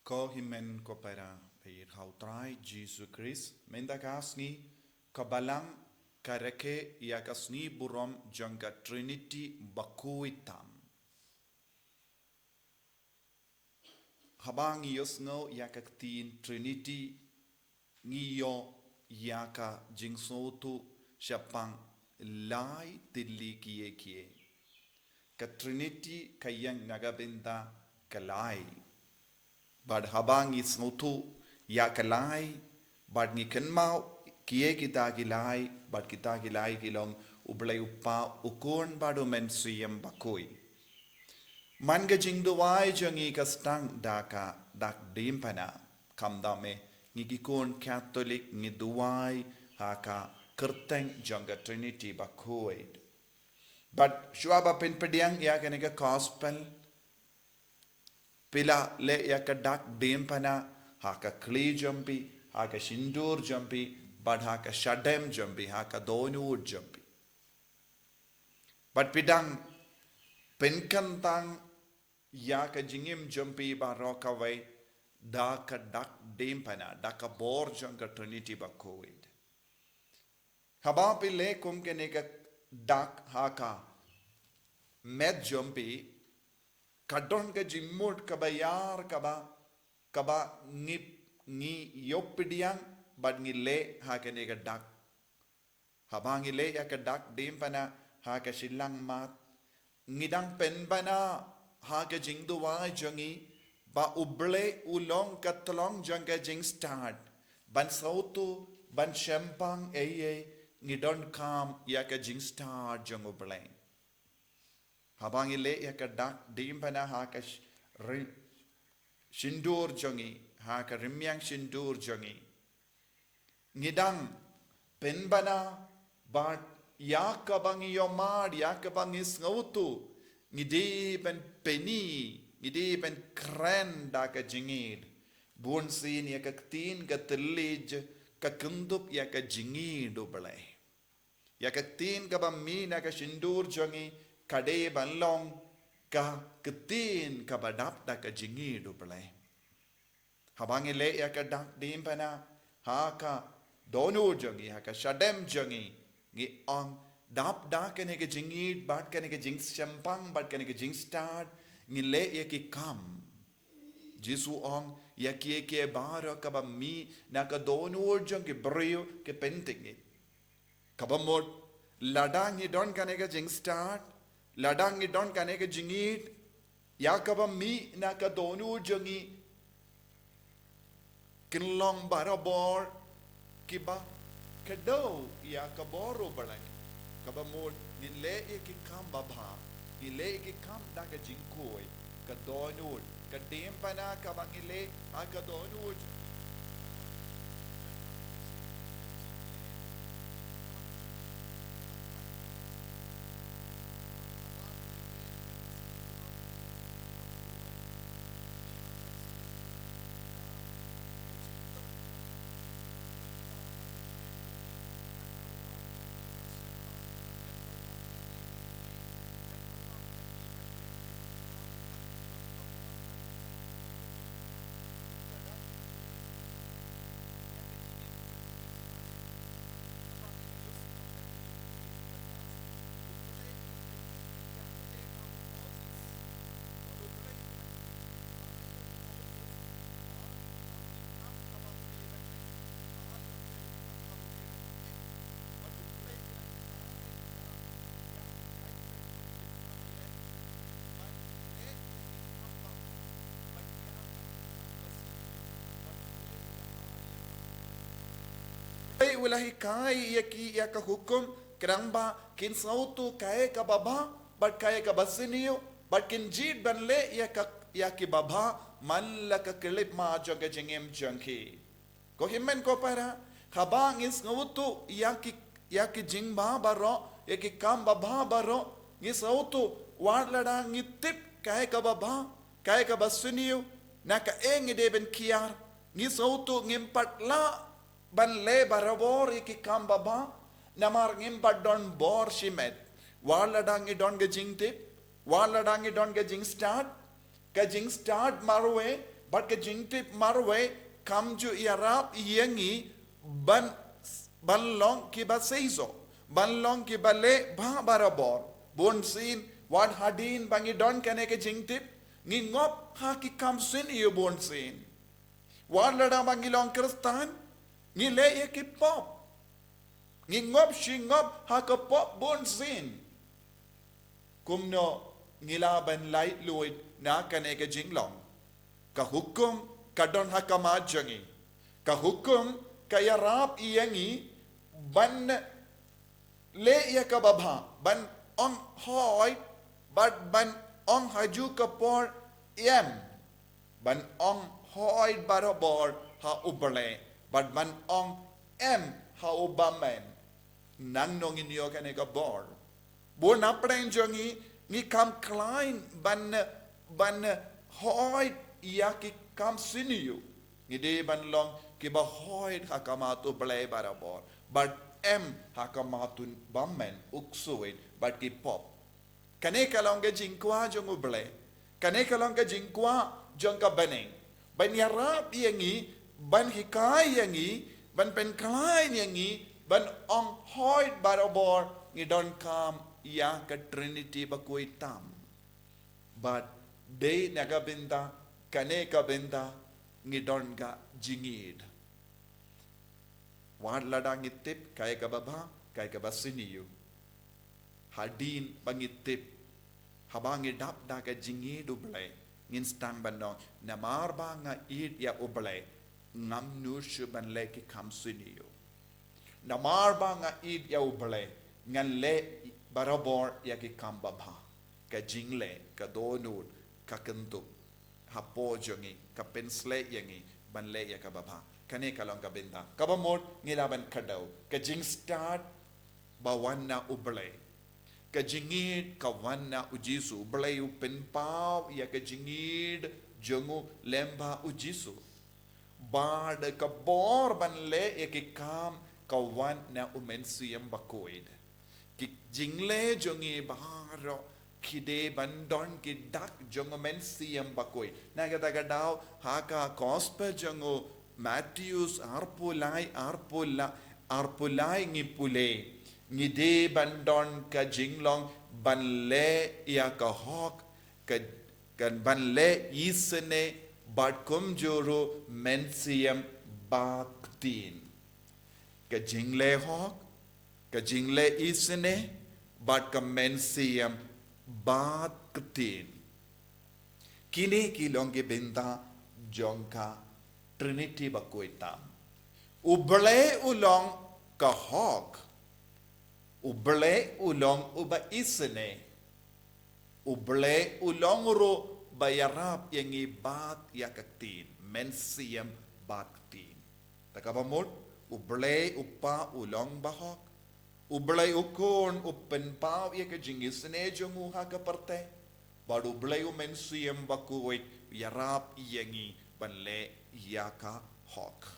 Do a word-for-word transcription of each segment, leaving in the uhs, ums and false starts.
Ko hynmen ko para, ha U Trai Jisu Khrist, mynta ka sngi ka Balang ka rakhe ïa ka sngi burom jong ka Trinity bakhuid tam. Haba ngi ïohsngew ïa ka ktien Trinity, ngi ïoh ïa ka jingsngewthuh shaphang lai tylli kiei kiei. Ka Trinity ka ïeng na ka bynta ka lai. Bad haba ngi sngewthuh ïa ka lai, bad ngi kynmaw kiei kita ki lai, bad kita ki lai ki long U Blei U Kpa, U Khun bad U Mynsiem Bakhuid. Man ka jingduwai jong ngi ka sdang da ka dak diengphna, khamtam eh ngi ki khun Katholik ngi duwai ha ka kyrteng jong ka Trinity bakhuid. Bad shuwa ba phin pdiang ïa kane ka gospel, phi la leh ïa ka dak diengphna ha ka khlieh jong phi, ha ka shyntur jong phi, bad ha ka shadem jong phi, ha ka dohnud jong phi. Bad phi dang pynkyntang ïa ka jingim jong phi baroh kawei da ka dak diengphna, da ka bor jong ka Trinity bakhuid. Haba phi leh kum kane ka dak ha ka met jong phi, ka don ka jingmut kaba ïar kaba, kaba ngi, ngi ïoh pdiang bad ngi leh ha kane ka dak. Haba ngi leh ïa ka dak diengphna ha ka shilliang mat, ngi dang pynbna ha ka jingduwai jong ngi ba U Blei u long ka tyllong jong ka jingstad ban sngewthuh, ban shemphang ei ei ngi donkam ïa ka jingstad jong U Blei. Haba ngi leh ïa ka dak diengphna ha ka sh-, ri-, shyntur jong ngi, ha ka rmiang shyntur jong ngi, ngi dang pynbna bad ïa kaba ngi ïohmad, ïa kaba ngi sngewthuh, ngi dei ban pyni, ngi dei ban kren da ka jingïeid. Bunsien ïa ka ktien ka thylliej ka kyndup ïa ka jingïeid U Blei. Ïa ka ktien kaba mih na ka shyntur jong ngi ka dei ban long ka ktien kaba dap da ka jingïeid U Blei. Haba ngi leh ïa ka dak diengphna ha ka dohnud jong ngi, ha ka shadem jong ngi, ngi ong dap da kane ka jingïeid bad kane ka jingshemphang bad kane ka jingstad, ngi leh ïa ki kam. Jisu ong ïa kiei kiei baroh kaba mih na ka dohnud jong ki briew ki pyntngen. Kaba mut, lada ngi don kane ka jingstad, lada ngi don kane ka jingïeid, ïa kaba mih na ka dohnud jong ngi kin long barabor kiba kdew ïa ka bor U Blei. Kaba mut ngin leh ïa ki kam babha, ngin leh ïa ki kam da ka jingkhuid, ka dohnud, ka diengphna kaba ngi leh ha ka dohnud. Hynrei u la hikai ïa ki ïa ka hukum, khnang ba kin sngewthuh kaei kaba bha bad kaei kaba sniew, bad kin jied ban leh ïa ka, ïa ki babha man la ka khyllipmat jong ka jingim jong ki. Ko hynmen ko para, haba ngi sngewthuh ïa ki, ïa ki jingbha baroh, ïa ki kam babha baroh, ngi sngewthuh, wat lada ngi tip kaei kaba bha, kaei kaba sniew, na kaei ngi dei ban kiar, ngi sngewthuh ngim pat lah ban leh barabor ïa ki kam babha, namar ngim pat don bor shimet. Wat lada ngi don ka jingtip, wat lada ngi don ka jingstad, ka jingstad marwei Bad ka jingtip marwei kam ju ïarap ïa ngi ban, ban long kiba seisoh, ban long kiba leh bha barabor. Bunsien, wat hadien ba ngi don kane ka jingtip, ngi ngop ha ki kam sniew bunsien. Wat lada ba ngi long Khristan, ngi leh ïa ki pop. Ngi ngop shi ngop ha ka pop bunsien. Kumno ngi lah ban laitluid na kane ka jinglong? Ka hukum ka don ha khmat jong ngi. Ka hukum ka ïarap ïa ngi ban leh ïa kaba bha, ban ong hooid, bad ban ong ha ju ka por ïem. Ban ong hooid barabor ha U Blei, bad ban ong em ha u bymmen. Nangno ngin ïoh kane ka bor? Bun na pdeng jong ngi, ngi kam khlaiñ ban, ban hooid ïa ki kam sniew. Ngi dei ban long kiba hooid ha khmat U Blei barabor, bad em ha khmat u bymmen, u ksuid, bad ki pop. Kane ka long ka jingkwah jong U Blei. Kane ka long ka jingkwah jong ka bneng. Ban ïarap ïa ngi, ban hikai ïa ngi, ban pynkhlaiñ ïa ngi, ban ong hooid barabor, ngi donkam ïa ka Trinity bakhuid tam. Bad dei na ka bynta kane ka bynta ngi don ka jingïeid. Wat lada ngi tip kaei kaba bha, kaei kaba sniew. Hadien ba ngi tip, haba ngi dap da ka jingïeid U Blei, ngin sdang ban ong, namar ba nga ïeid ïa U Blei, ngam nang shuh ban leh ki kam sniew. Namar ba nga ïeid ïa U Blei, ngan leh barabor ïa ki kam babha. Ka jingleh, ka dohnud, ka kyntup hapoh jong ngi, ka pynshlei ïa ngi ban leh ïa kaba bha. Kane ka long ka bynta. Kaba mut ngi lah ban kdew, ka jingstad ba wan na U Blei. Ka jingïeid ka wan na U Jisu. U Blei u pynpaw ïa ka jingïeid jong u lem bad U Jisu. Bad ka bor ban leh ïa ki kam ka wan na U Mynsiem Bakhuid. Ki jingleh jong ngi baroh ki dei ban don ki dak jong U Mynsiem Bakhuid. Na kata ka daw, ha ka Gospel jong u Mathaios arphew lai, arphew lai, arphew lai ngi pule, ngi dei ban don ka jinglong ban leh ïa ka hok, ka, ka ban leh isynei bad kumjuh ruh Mynsiem Bakhuid. Ka jingleh hok, ka jingleh isynei, bad ka Mynsiem Bakhuid. Kine ki long ki bynta jong ka Trinity bakhuid tam. U Blei u long ka hok. U Blei u long uba isynei. U Blei u long ruh ba ïarap ïa ngi bad ïa ka ktien, Mynsiem Bakhuid. Te kaba mut, U Blei u Kpa u long ba hok. U Blei u Khun u pynpaw ïa ka jingisynei jong u ha ka pyrthei. Bad U Blei U Mynsiem Bakhuid u ïarap ïa ngi ban leh ïa ka hok,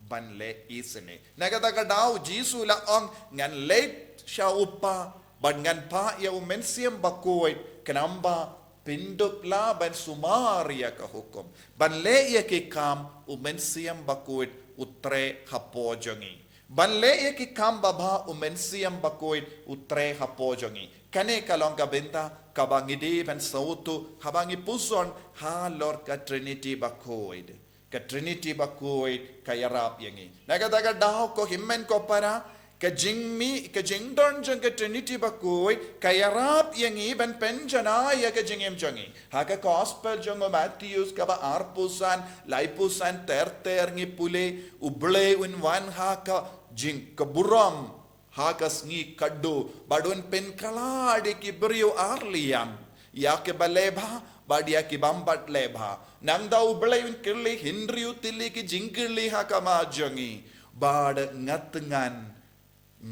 ban leh isynei. Na kata ka daw U Jisu u la ong, ngan leit sha U Kpa, bad ngan phah ïa U Mynsiem Bakhuid, khnang ba phin dup lah ban sumar ïa ka hukum. Ban leh ïa ki kam U Mynsiem Bakhuid u trei hapoh jong ngi. Ban leh ïa ki kam babha U Mynsiem Bakhuid u trei hapoh jong ngi. Kane ka long ka bynta kaba ngi dei ban sngewthuh haba ngi pyrshang halor ka Trinity bakhuid. Ka Trinity bakhuid ka ïarap ïa ngi. Na kata ka daw ko hynmen ko para, ka jingmih, ka jingdon jong ka Trinity bakhuid ka ïarap ïa ngi ban pynjanai ïa ka jingim jong ngi. Ha ka Gospel jong u Mathaios kaba arphew san, laiphew san ter ter ngi pule, U Blei un wan ha ka jing, ka burom, ha ka sngi khatduh, bad un pynkhlad ïa ki briew ar liang, ïa kiba leh bha bad ïa ki bym pat leh bha. Nangta U Blei un kylli hynriew tylli ki jingkylli ha khmat jong ngi, bad nga thngan,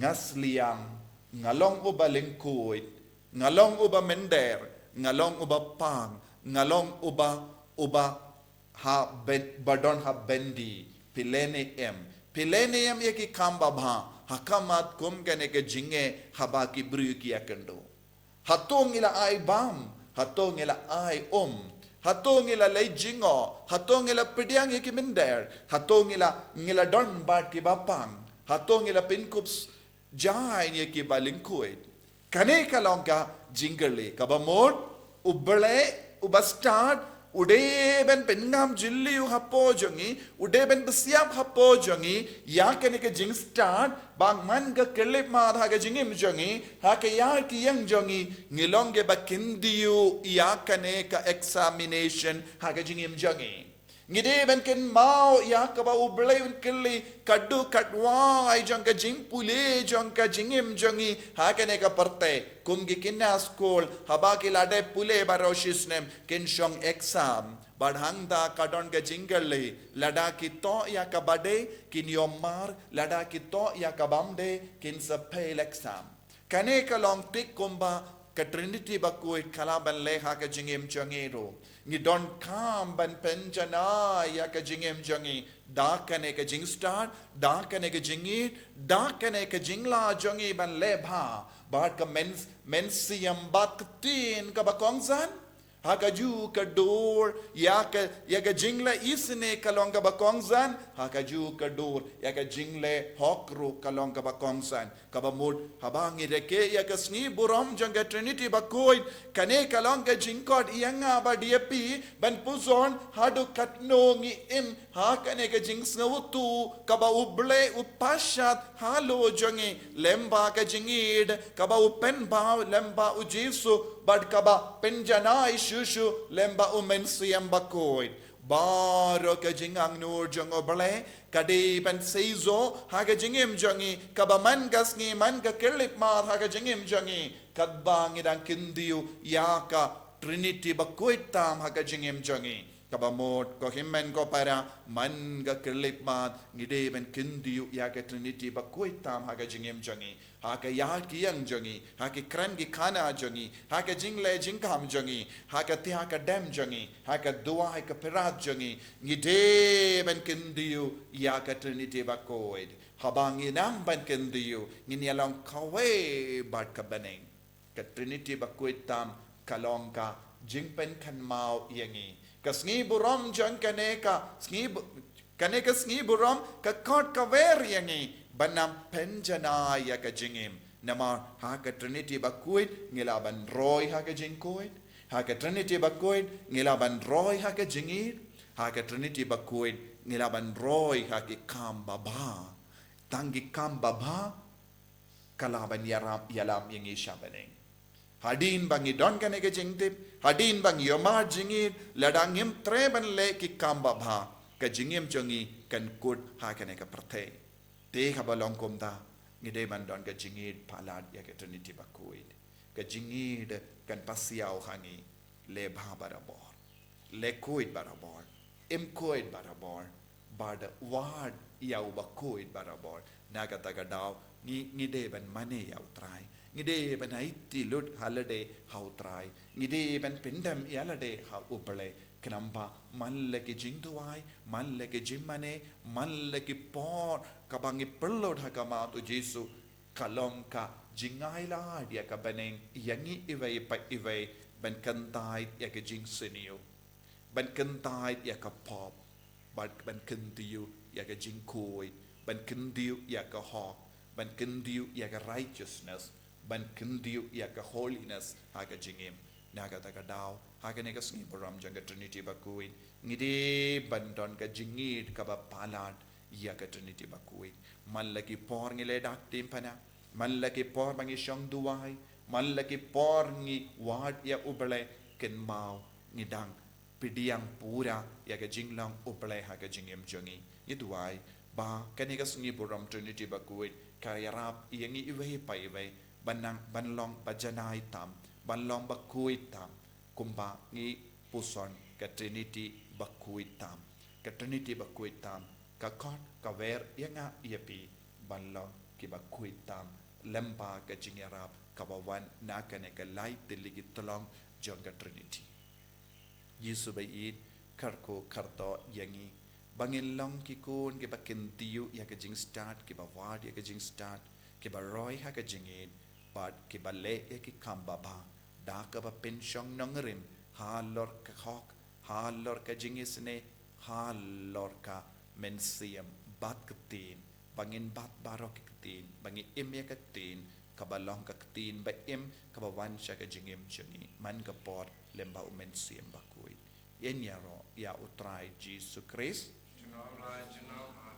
nga sliang, nga long uba lyngkhuid, nga long uba mynder, nga long uba pang, nga long uba, uba ha byn, ba don ha byndi, phi leh ne em? Phi leh ne em ïa ki kam babha ha khmat kum kane ka jingeh haba ki briew ki ïakynduh? Hato ngi la ai bam, hato ngi la ai um, Hato ngi la leit jngoh, hato ngi la pdiang ïa ki mynder, hato ngi la, ngi la don bad kiba pang, hato ngi la pynkup s-, jain ïa kiba lyngkhuid. Kane ka long ka jingkylli, kaba mut, U Blei, uba stad, u dei ban pynngam jylliew hapoh jong ngi, u dei ban pynsiap hapoh jong ngi, ïa kane ka jingstad, ba man ka khyllipmat ha ka jingim jong ngi, ha ka ïaid ka ïeng jong ngi, ngi long kiba kyntiew, ïa kane ka examination, ha ka jingim jong ngi. Ngi dei ban kynmaw ïa kaba U Blei un kylli, ka duk ka duwai jong ka jingpule jong ka jingim jong ngi, ha kane ka pyrthei, kum ki khynnah skul, haba ki la dep pule baroh shi snem, kin shong exam. Bad hangta ka don ka jingkylli, lada ki toh ïa kaba dei, kin ïoh mark, lada ki toh ïa kabym dei, kin sa fail exam. Kane ka long thik kumba ka Trinity bakhuid ka lah ban leh ha ka jingim jong ngi ruh. Ngi donkam ban pynjanai ïa ka jingim jong ngi. Da kane ka jingstad, da kane ka jingïeid, da kane ka jinglah jong ngi ban leh bha. Bad ka myn, mynsiem bad ka ktien kaba kongsan. Ha kajuh ka dur, ïa ka, ïa ka jingleh isynei ka long kaba kongsan, ha kajuh ka dur, ïa ka jingleh hok ruh ka long kaba kongsan, kaba mut, haba ngi rakhe ïa ka sngi burom jong ka Trinity bakhuid, kane ka long ka jingkhot ïa nga bad ïa phi, ban pyrshang, haduh katno ngi im, ha kane ka jingsngewthuh, kaba U Blei u pynshad halor jong ngi, lyngba ka jingïeid, kaba u pynpaw, lyngba U Jisu, bad kaba pynjanai shuh shuh, lyngba U Mynsiem Bakhuid. Baroh ka jingangnud jong U Blei, ka dei ban seisoh, ha ka jingim jong ngi, kaba man ka sngi, man ka khyllipmat, ha ka jingim jong ngi, katba ngi dang kyntiew, ïa ka Trinity bakhuid tam, ha ka jingim jong ngi. Kaba mut, ko hynmen ko para, man ka khyllipmat, ngi dei ban kyntiew ïa ka Trinity bakhuid tam ha ka jingim jong ngi. Ha ka ïaid ka ïeng jong ngi, ha ki kren ki khana jong ngi, ha ka jingleh jingkam jong ngi, ha ka thiah ka dem jong ngi, ha ka duwai ka pyrkhat jong ngi. Ngi dei ban kyntiew ïa ka Trinity bakhuid. Haba ngi nang ban kyntiew, ngin ïa long kawei bad ka bneng. Ka Trinity bakhuid tam ka long ka jingpynkynmaw ïa ngi. Ka sngi burom jong kane ka sngi bu-, kane ka sngi burom ka khot ka wer ïa ngi ban nang pynjanai ïa ka jingim. Namar ha ka Trinity bakhuid ngi lah ban roi ha ka jingkhuid. Ha ka Trinity bakhuid ngi lah ban roi ha ka jingïeid. Ha ka Trinity bakhuid ngi lah ban roi ha ki kam babha. Tang ki kam babha ka lah ban ïarap ïalam ïa ngi sha bneng. Hadien ba ngi don kane ka jingtip, hadien ba ngi ïohmad jingïeid, lada ngim treh ban leh ki kam babha, ka jingim jong ngi kan kut ha kane ka pyrthei. Te haba long kumta, ngi dei ban don ka jingïeid palat ïa ka Trinity bakhuid. Ka jingïeid kan pasiaw ha ngi, leh bha barabor. Leh khuid barabor. Im khuid barabor. Bad wad ïa uba khuid barabor. Na kata ka daw, ngi, ngi dei ban mane ïa U Trai. Ngi dei ban aiti lut ha lade ha U Trai. Ngi dei ban pyndem ïa lade ha U Blei. Khnang ba man la ki jingduwai, man la ki jingmane, man la ki por, kaba ngi pynlut ha khmat U Jisu, ka long ka jingailad ïa ka bneng ïa ngi iwei pa iwei, ban kyntait ïa ka jingsniew, ban kyntait ïa ka pop, ban, ban kyntiew ïa ka jingkhuid, ban kyntiew ïa ka hok, ban kyntiew ïa ka righteousness, ban kyntiew ïa ka holiness ha ka jingim. Na kata ka daw, ha kane ka sngi burom jong ka Trinity bakhuid, ngi dei ban don ka jingïeid kaba palat ïa ka Trinity bakhuid. Man la ki por ngi leh dak tim pana, man la ki por ba ngi shong duwai, man la ki por ngi wad ïa U Blei, kynmaw ngi dang pdiang pura ïa ka jinglong U Blei ha ka jingim jong ngi. Ngi duwai ba kane ka sngi burom Trinity bakhuid ka ïarap ïa ngi iwei pa iwei ban nang, ban long ba janai tam, ban long bakhuid tam, kumba ngi pyrshang ka Trinity bakhuid tam. Ka Trinity bakhuid tam ka khot ka wer ïa nga ïa phi ban long kiba khuid tam lyngba ka jingïarap kaba wan na kane ka lai tylli ki tyllong jong ka Trinity. Jisu ba ïeit, kyrkhu kyrdoh ïa ngi ba ngin long ki khun kiba kyntiew ïa ka jingstad, kiba wad ïa ka jingstad, kiba roi ha ka jingïeid, bad kiba leh ïa ki kam babha da kaba pynshong nongrim halor ka hok, halor ka jingisynei, halor ka mynsiem, bad ka ktien, ba ngin bat baroh ka ktien, ba ngi im ïa ka ktien, kaba long ka ktien ba im, kaba wan sha ka jingim jong ngi man ka por, lem bad u Mynsiem Bakhuid. Ïaroh ïa U Trai Jisu Khrist. Junom la junom.